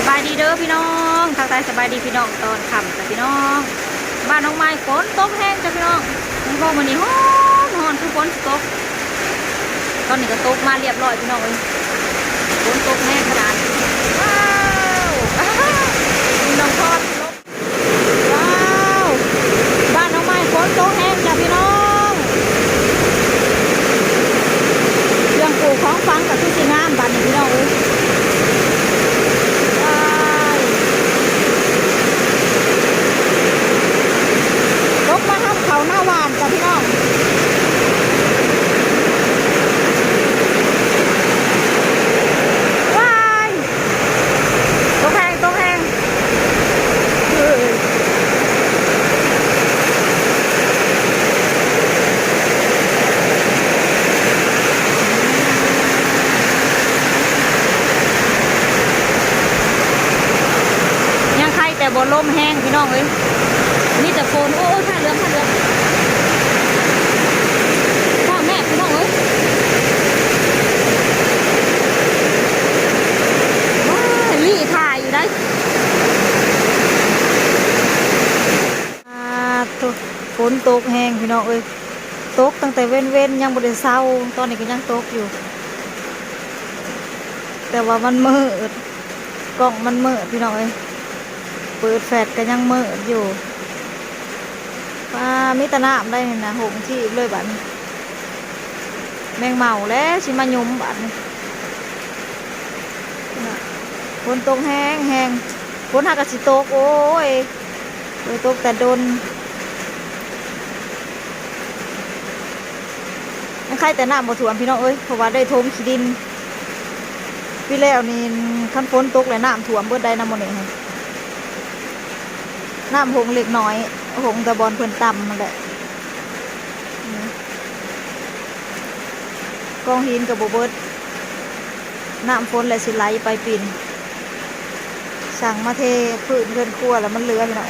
ສະບາຍດີເດີພີ່ນ້ອງ ທັກທາຍສະບາຍດີພີ່ນ້ອງຕອນຄ່ຳຈ້ະພີ່ນ້ອງ. ບ້ານນ້ອງໄມ້ຝົນຕົກແຮງຈ້ະພີ່ນ້ອງ. ເຫັນບໍ່ ມື້ນີ້ຮ້ອນ ຮ້ອນຄືຝົນຊິຕົກ. ຕອນນີ້ກໍຕົກມາລຽບຮ້ອຍພີ່ນ້ອງເອີຍ ຝົນຕົກແຮງຂະໜາດ. ວ້າວ ນ້ອງພອນ ວ້າວ ບ້ານນ້ອງໄມ້ຝົນຕົກແຮງຈ້ະພີ່ນ້ອງ. ເຄື່ອງປູກຂອງຝັງກໍຄືຊິງາມບາດນີ້ພີ່ນ້ອງເອີຍ. ວ້າຍ ຕົກມາທຳເຂົ້ານາຫວ່ານຈ້ະພີ່ນ້ອງ. ວ້າຍ ຕົກແຮງ ຕົກແຮງ ເອີຍ ຍັງໄຄແຕ່ບໍ່ລົມແຮງພີ່ນ້ອງເອີຍ ມີແຕ່ຝົນ. ໂອ້ຍ ຜ້າເຫຼືອງ ຜ້າເຫຼືອງ ຜ້າແມະພີ່ນ້ອງເອີຍ. ວ້າຍ ລີ້ຖ່າຍຢູ່ໄດ໋. ອາ ໂທ້ ຝົນຕົກແຮງພີ່ນ້ອງເອີຍ ຕົກຕັ້ງແຕ່ເວັນໆ ຍັງບໍ່ໄດ້ເຊົາ ຕອນນີ້ກໍຍັງຕົກຢູ່ ແຕ່ວ່າມັນມືດ ກ້ອງມັນມືດພີ່ນ້ອງເອີຍ ເປີດແຟລດກໍຍັງມືດຢູ່. ປາ ມີແຕ່ນ້ຳໄດ໋ນີ້ນະ ຫົງທີ່ເລີຍບາດນີ້ ແມງເໝົາແຫຼະຊິມາຫຍຸມບາດນີ້. ຝົນຕົກແຮງໆ ຝົນຫາກະຊິຕົກ ໂອ້ຍ ບໍ່ໄດ້ຕົກແຕ່ດົນ. ຍັງໄຄແຕ່ນ້ຳບໍ່ຖ້ວມພີ່ນ້ອງເອີຍ ເພາະວ່າໄດ້ຖົມຂີ້ດິນ. ປີແລ້ວນີ້ຄັນຝົນຕົກແລ້ວນ້ຳຖ້ວມເບິດໄດ໋ນະ ໝ່ອງນີ້ຫັ້ນ ນ້ຳຫົງເລັກນ້ອຍ ຫົງແຕ່ບ່ອນເພິ່ນຕ່ຳຫັ້ນແຫຼະ. ກອງຫີນກໍບໍ່ເບິດ ນ້ຳຝົນແຫຼະຊິໄຫຼໄປປິ່ນ. ຊ່າງມາເທພື້ນເຮືອນຄົວແລ້ວມັນເຫຼືອພີ່ນ້ອງ.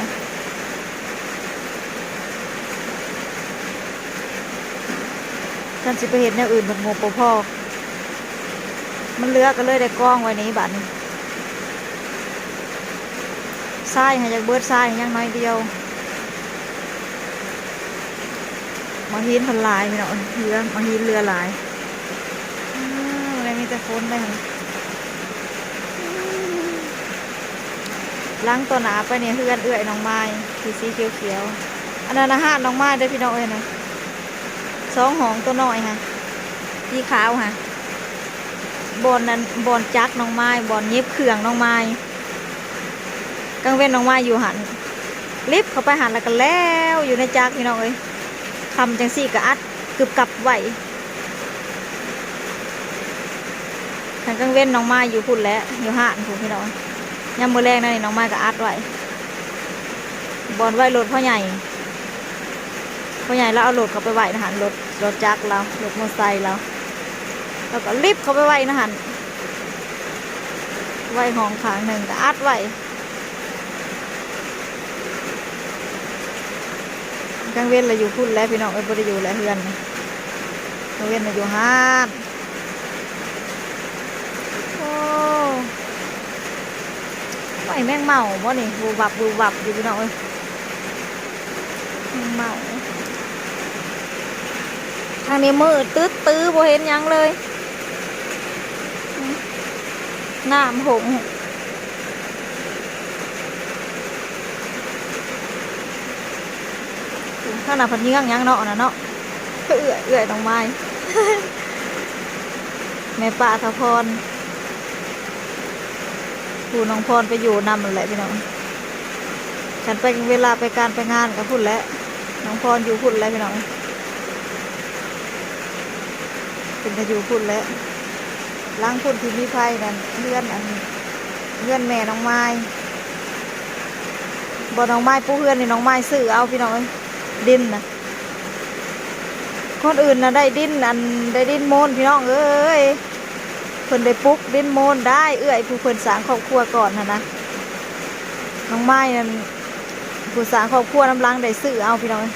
ຄັນຊິໄປເຮັດແນວອື່ນເພິ່ນງົບບໍ່ພໍ ມັນເຫຼືອກໍເລີຍໄດ້ກອງໄວ້ນີ້ບາດນີ້. ຊາຍຫາຢາກເບິດ ຊາຍຫາຍັງໜ້ອຍດຽວ. ໝາກຫີນເພິ່ນຫຼາຍພີ່ນ້ອງ ເຫຼືອ ໝາກຫີນເຫຼືອຫຼາຍ. ອືມ ແລ້ວມີແຕ່ຝົນເລີຍຫັ້ນ. ຫຼັງຕໍ່ໜ້າໄປນີ້ເຮືອນເອື້ອຍນ້ອງມາຍ ທີ່ສີຂຽວໆ ອັນນັ້ນນະ ຮ້ານນ້ອງມາຍເດີພີ່ນ້ອງເອີຍນະ ສອງຫ້ອງ ຕົວນ້ອຍຫະ ສີຂາວຫະ ບ່ອນນັ້ນ ບ່ອນຈັກນ້ອງມາຍ ບ່ອນຫຍິບເຄື່ອງນ້ອງມາຍ. ກາງເວັນນ້ອງມາຍຢູ່ຫັ້ນ ລິບເຂົ້າໄປຫັ້ນແລ້ວກໍແລ້ວ ຢູ່ໃນຈັກພີ່ນ້ອງເອີຍ. ຄ່ຳຈັ່ງຊີ້ກໍອັດກຶບກັບໄວ້ ຄັນກາງເວັນນ້ອງມາຍຢູ່ພຸ້ນແຫຼະ ຢູ່ຮ້ານພຸ້ນພີ່ນ້ອງ. ຍາມມື້ແລງນັ້ນນີ້ນ້ອງມາຍກໍອັດໄວ້ ບ່ອນໄວ້ລົດພໍ່ໃຫຍ່ ພໍ່ໃຫຍ່ລາວເອົາລົດເຂົ້າໄປໄວ້ນະຫັ້ນ ລົດ ລົດຈັກລາວ ລົດມໍໄຊລາວ ລາວກໍລິບເຂົ້າໄປໄວ້ນະຫັ້ນ ໄວ້ຫ້ອງຂ້າງໜຶ່ງກໍອັດໄວ້. ກາງເວັນລະຢູ່ພຸ້ນແຫຼະພີ່ນ້ອງເອີຍ ບໍ່ໄດ້ຢູ່ແຫຼະເຮືອນ ກາງເວັນລະຢູ່ຮ້ານ. ໂອ້ ໂອ້ຍ ແມງເໝົາບໍ່ນີ້ ວຶບວັບວຶບວັບຢູ່ພີ່ນ້ອງເອີຍ ແມງເໝົາ. ທາງນີ້ມືດຕຶດຕື້ ບໍ່ເຫັນຫຍັງເລີຍ ນ້ຳຫົງ. ທາງໜ້າພັດເຍືອງຫຍັງເນາະ ອັນນັ້ນເນາະ ເອື້ອຍ ເອື້ອຍນ້ອງມາຍ ແມ່ປ້າທາພອນ ຜູ້ນ້ອງພອນໄປຢູ່ນຳຫັ້ນແຫຼະພີ່ນ້ອງ. ຄັນໄປ ເວລາໄປການໄປງານກໍພຸ້ນແຫຼະ ນ້ອງພອນຢູ່ພຸ້ນແຫຼະພີ່ນ້ອງ. ເພິ່ນກໍຢູ່ພຸ້ນແຫຼະ ຫຼັງພຸ້ນທີ່ມີໄຟນັ້ນ ເຮືອນອັນ ເຮືອນແມ່ນ້ອງມາຍ ບ່ອນນ້ອງມາຍປູເຮືອນນີ້ ນ້ອງມາຍຊື້ເອົາພີ່ນ້ອງເອີຍ ດິນນະ. ຄົນອື່ນນະໄດ້ດິນ ອັນ ໄດ້ດິນໂມນພີ່ນ້ອງເອີຍ ເພິ່ນໄດ້ປຸກດິນໂມນໄດ້ ເອື້ອຍຜູ້ເພິ່ນສ້າງຄອບຄົວກ່ອນຫັ້ນນະ. ນ້ອງມາຍນັ້ນ ຜູ້ສ້າງຄອບຄົວນຳຫຼັງໄດ້ຊື້ເອົາພີ່ນ້ອງເອີຍ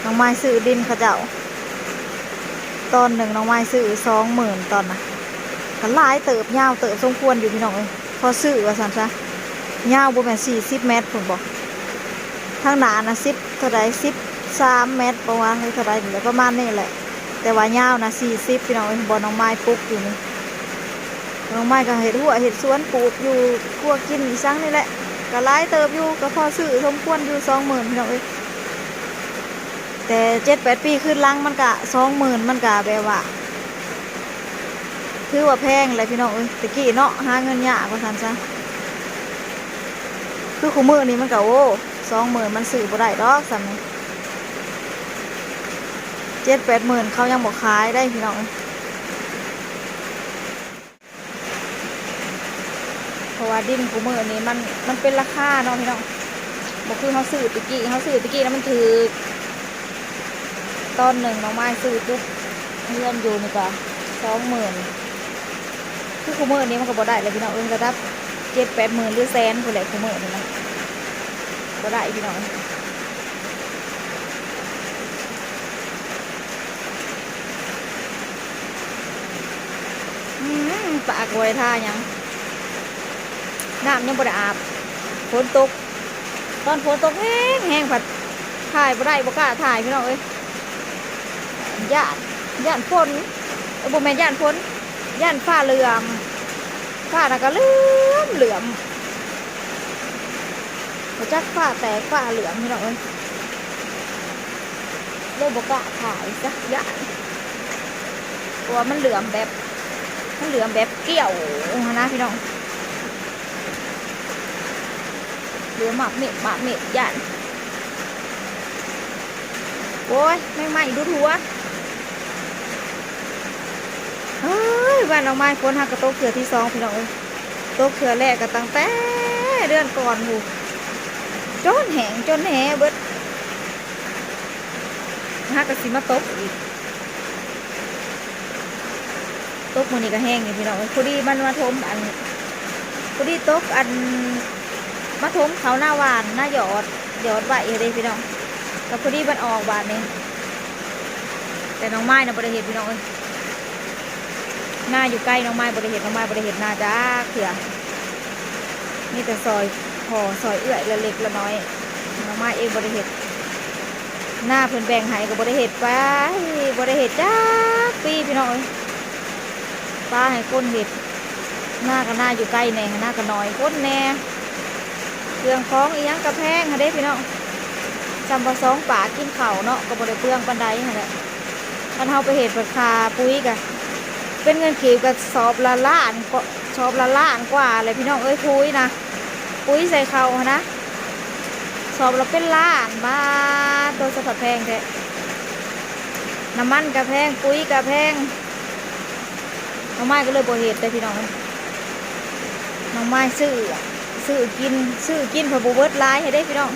ນ້ອງມາຍຊື້ດິນເຂົາເຈົ້າ ຕອນໜຶ່ງນ້ອງມາຍຊື້ສອງໝື່ນ ຕອນນະ ກໍຫຼາຍເຕີບ ຍາວເຕີບສົມຄວນຢູ່ພີ່ນ້ອງເອີຍ. ພໍຊື້ວ່າຊັ້ນຊະ. ຍາວບໍ່ແມ່ນສີ່ສິບແມັດພຸ້ນບໍ? ທາງໜ້ານະສິບເທົ່າໃດ ສິບສາມແມັດບໍ່ວ່າ ຫຼືເທົ່າໃດນີ້ແຫຼະ ປະມານນີ້ແຫຼະ. ແຕ່ວ່າຍາວນະສີ່ສິບ ພີ່ນ້ອງເອີຍ. ບ່ອນນ້ອງມາຍປຸກຢູ່ນີ້ ນ້ອງມາຍກໍເຮັດຮົ້ວເຮັດສວນ ປູກຢູ່ຄົວກິນອີ່ສັງນີ້ແຫຼະ ກໍຫຼາຍເຕີບຢູ່ ກໍພໍຊື້ສົມຄວນຢູ່ ສອງໝື່ນ ພີ່ນ້ອງເອີຍ. ແຕ່ເຈັດແປດປີຄືນຫຼັງມັນກະ ສອງໝື່ນ ມັນກະແບບວ່າ ຖືວ່າແພງແຫຼະພີ່ນ້ອງເອີຍ. ແຕ່ກີ້ເນາະ ຫາເງິນຍາກວ່າຊັ້ນຊະ. ຄືຄູ່ມື້ນີ້ມັນກະ ໂອ້ ສອງໝື່ນ ມັນຊື້ບໍ່ໄດ້ດອກສ່ຳນີ້ ເຈັດແປດໝື່ນ ເຂົາຍັງບໍ່ຂາຍໄດ໋ພີ່ນ້ອງເອີຍ. ເພາະວ່າດິນຄູ່ມື້ນີ້ມັນ ມັນເປັນລາຄາເນາະພີ່ນ້ອງ ບໍ່ຄືເຮົາຊື້ແຕ່ກີ້. ເຮົາຊື້ແຕ່ກີ້ນະມັນຖືກ ຕອນໜຶ່ງນ້ອງມາຍຊື້ປຸກເຮືອນຢູ່ນີ້ກະ ສອງໝື່ນ. ຄືຄູ່ມື້ນີ້ມັນກໍບໍ່ໄດ້ແລ້ວພີ່ນ້ອງເອີຍ ລະດັບເຈັດແປດໝື່ນ ຫຼືແສນພຸ້ນແຫຼະ ຄູ່ມື້ນີ້ມັນບໍ່ໄດ້ພີ່ນ້ອງ. ອືມ ປາກບໍ່ໄດ້ທາຫຍັງ ນ້ຳຍັງບໍ່ໄດ້ອາບ ຝົນຕົກ ຕອນຝົນຕົກແຮງແຮງ ພັດຖ່າຍບໍ່ໄດ້ ບໍ່ກ້າຖ່າຍພີ່ນ້ອງເອີຍ ຢ້ານ ຢ້ານຝົນ ເອີ ບໍ່ແມ່ນຢ້ານຝົນ ຢ້ານຟ້າເຫຼື້ອມ ຟ້ານະກະເຫຼື້ອມເຫຼື້ອມ ບໍ່ຈັກຟ້າແຕກຟ້າເຫຼື້ອມພີ່ນ້ອງເອີຍ. ເລີຍບໍ່ກ້າຖ່າຍຊະ ຢ້ານ ເພາະວ່າມັນເຫຼື້ອມແບບ ມັນເຫຼື້ອມແບບກ້ຽວຫັ້ນນະພີ່ນ້ອງ ເຫຼື້ອມມາບເມບມາບເມບ ຢ້ານ. ໂອ້ຍ ແມງໄມ້ດູດຫົວ ເອີຍ ບ້ານນ້ອງມາຍ ຝົນຫາກະຕົກເທື່ອທີສອງພີ່ນ້ອງເອີຍ. ຕົກເທື່ອແລກກໍຕັ້ງແຕ່ເດືອນກ່ອນພຸ້ນ ຈົນແຫ້ງຈົນແຫ້ເບິດ ຫາກະຊິມາຕົກອີກ. ຕົກມື້ນີ້ກໍແຮງຢູ່ພີ່ນ້ອງເອີຍ ພໍດີມັນມາຖົມອັນ ພໍດີຕົກອັນ ມາຖົມເຂົ້ານາຫວ່ານນາຢອດ ຢອດໄວ້ເດ້ພີ່ນ້ອງ ກໍພໍດີມັນອອກບາດນີ້. ແຕ່ນ້ອງມາຍນະບໍ່ໄດ້ເຮັດພີ່ນ້ອງເອີຍ ນາຢູ່ໄກ ນ້ອງມາຍບໍ່ໄດ້ເຮັດ ນ້ອງມາຍບໍ່ໄດ້ເຮັດນາຈັກເທື່ອ ມີແຕ່ຊ່ອຍພໍ່ຊ່ອຍເອື້ອຍລະເລັກລະນ້ອຍ ນ້ອງມາຍເອງບໍ່ໄດ້ເຮັດ. ນາເພິ່ນແບ່ງໃຫ້ກໍບໍ່ໄດ້ເຮັດໄປ ບໍ່ໄດ້ເຮັດຈັກປີພີ່ນ້ອງເອີຍ ປະໃຫ້ຄົນເຮັດ. ນາກໍນາຢູ່ໄກແດ່ ນາກໍໜ້ອຍຄົນແດ່ ເຄື່ອງຂອງອີ່ຫຍັງກໍແພງຫັ້ນເດ້ພີ່ນ້ອງ. ສ່ຳວ່າສອງປາກກິນເຂົ້າເນາະ ກໍບໍ່ໄດ້ເປືອງປານໃດຫັ້ນແຫຼະ. ຄັນເຮົາໄປເຮັດເພິ່ນຄ່າປຸ໋ຍກະ ເປັນເງິນກີບກະສອບລະລ້ານກວ່າ ສອບລະລ້ານກວ່າແຫຼະພີ່ນ້ອງເອີຍ ປຸ໋ຍນະ ປຸ໋ຍໃສ່ເຂົ້າຫັ້ນນະ ສອບລະເປັນລ້ານບາດ. ໂຕ ສະພັດແພງແທ້ ນ້ຳມັນກະແພງ ປຸ໋ຍກະແພງ ນ້ອງມາຍກໍເລີຍບໍ່ເຮັດເດ້ພີ່ນ້ອງ. ນ້ອງມາຍຊື້ ຊື້ກິນ ຊື້ກິນເພິ່ນບໍ່ເບິດຫຼາຍໃຫ້ເດ້ພີ່ນ້ອງ.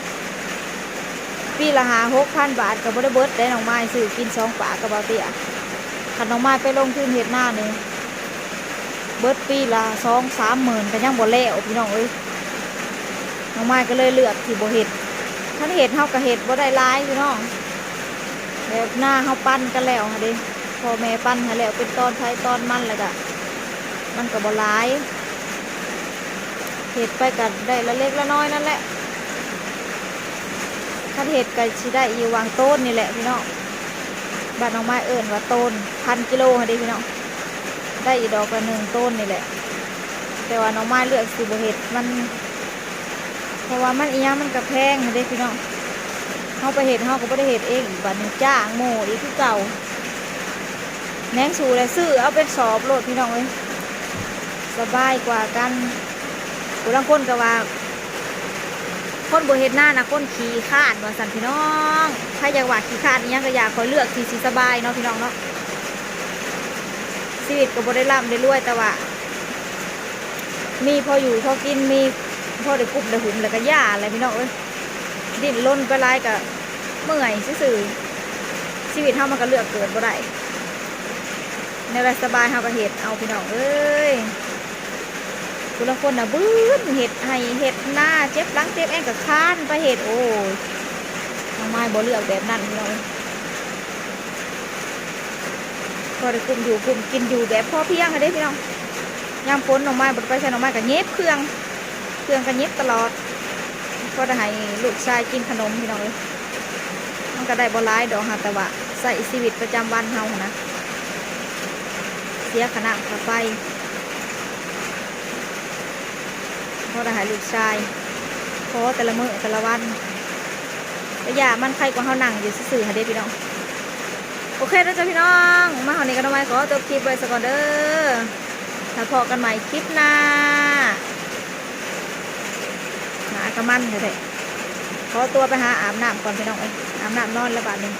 ປີລະຫ້າຫົກພັນບາດກໍບໍ່ໄດ້ເບິດເດ້ນ້ອງມາຍ ຊື້ກິນສອງປາກກັບບ່າວເຕ້ຍ. ຄັນນ້ອງມາຍໄປລົງທຶນເຮັດນານີ້ ເບິດປີລະສອງສາມໝື່ນກໍຍັງບໍ່ແລ້ວພີ່ນ້ອງເອີຍ. ນ້ອງມາຍກໍເລີຍເລືອກທີ່ບໍ່ເຮັດ. ຄັນເຮັດເຮົາກໍເຮັດບໍ່ໄດ້ຫຼາຍພີ່ນ້ອງ ແບບນາເຮົາປັນກັນແລ້ວຫັ້ນເດ້ ພໍ່ແມ່ປັນໃຫ້ແລ້ວ ເປັນຕອນໃຜຕອນມັນ ແລ້ວກະມັນກໍບໍ່ຫຼາຍ ເຮັດໄປກໍໄດ້ລະເລັກລະນ້ອຍນັ້ນແຫຼະ. ຄັນເຮັດກໍຊິໄດ້ຢູ່ຫວ່າງໂຕນນີ້ແຫຼະພີ່ນ້ອງ. ບ້ານນ້ອງມາຍເອີ້ນວ່າໂຕນ ພັນກິໂລຫັ້ນເດ້ພີ່ນ້ອງ ໄດ້ຢູ່ດອກລະໜຶ່ງໂຕນນີ້ແຫຼະ. ແຕ່ວ່ານ້ອງມາຍເລືອກຊິບໍ່ເຮັດມັນ ເພາະວ່າມັນອີ່ຫຍັງມັນກໍແພງຫັ້ນເດ້ພີ່ນ້ອງ. ເຮົາໄປເຮັດເຮົາກໍບໍ່ໄດ້ເຮັດເອງອີກ ບາດນີ້ຈ້າງໝູ່ອີກຄືເກົ່າ. ແນງສູແຫຼະ ຊື້ເອົາເປັນສອບໂລດພີ່ນ້ອງເອີຍ ສະບາຍກວ່າກັນ. ຜູ້ລາງຄົນກໍວ່າ ຄົນບໍ່ເຮັດນານະຄົນຂີ້ຄ້ານວ່າຊັ້ນພີ່ນ້ອງ. ໃຜຢາກວ່າຂີ້ຄ້ານອີ່ຫຍັງກໍຢ່າ ຂ້ອຍເລືອກທີ່ຊິສະບາຍເນາະພີ່ນ້ອງເນາະ. ຊີວິດກໍບໍ່ໄດ້ລ່ຳໄດ້ລວຍ ແຕ່ວ່າມີພໍຢູ່ພໍກິນ ມີພໍໄດ້ກຸ້ມໄດ້ຫຸ້ມ ແລ້ວກໍຢ່າແຫຼະພີ່ນ້ອງເອີຍ. ດີ້ນລົນໄປຫຼາຍກໍເມື່ອຍຊື່ໆ. ຊີວິດເຮົາມັນກໍເລືອກເກີດບໍ່ໄດ້ ແນວໃດສະບາຍເຮົາກໍເຮັດເອົາພີ່ນ້ອງເອີຍ. ຜູ້ລາງຄົນນະບຶ້ນເຮັດໄຮ່ເຮັດນາ ເຈັບຫຼັງເຈັບແອງກໍຄານໄປເຮັດ. ໂອ້ຍ ນ້ອງມາຍບໍ່ເລືອກແບບນັ້ນພີ່ນ້ອງ ພໍໄດ້ກຸ້ມຢູ່ກຸ້ມກິນຢູ່ແບບພໍພຽງຫັ້ນເດ້ພີ່ນ້ອງ. ຍາມຝົນນ້ອງມາຍບໍ່ໄດ້ໄປໃສ ນ້ອງມາຍກໍເຫງັບເຄື່ອງ ເຄື່ອງກໍເຫງັບຕະຫຼອດ ພໍໄດ້ໃຫ້ລູກຊາຍກິນຂະໜົມພີ່ນ້ອງເອີຍ. ມັນກໍໄດ້ບໍ່ຫຼາຍດອກ ຫາກແຕ່ວ່າໃຊ້ຊີວິດປະຈຳວັນເຮົາຫັ້ນນະ ເສຍຄ່ານ້ຳຄ່າໄຟ ພໍໄດ້ໃຫ້ລູກຊາຍ ຂໍແຕ່ລະມື້ແຕ່ລະວັນ ກະຢ່າ ມັນໄຄກວ່າເຮົານັ່ງຢູ່ຊື່ໆຫັ້ນເດ້ພີ່ນ້ອງ. ໂອເຄເດີຈ້າພີ່ນ້ອງ ມາຮອດນີ້ກໍນ້ອງມາຍຂໍຈົບຄລິບໄວ້ສາກ່ອນເດີ ແລ້ວພໍ້ກັນໃໝ່ຄລິບໜ້າ. ໜ້າກະມັນແທ້ໆ ຂໍຕົວໄປຫາອາບນ້ຳກ່ອນພີ່ນ້ອງເອີຍ ອາບນ້ຳນອນແລ້ວບາດນີ້.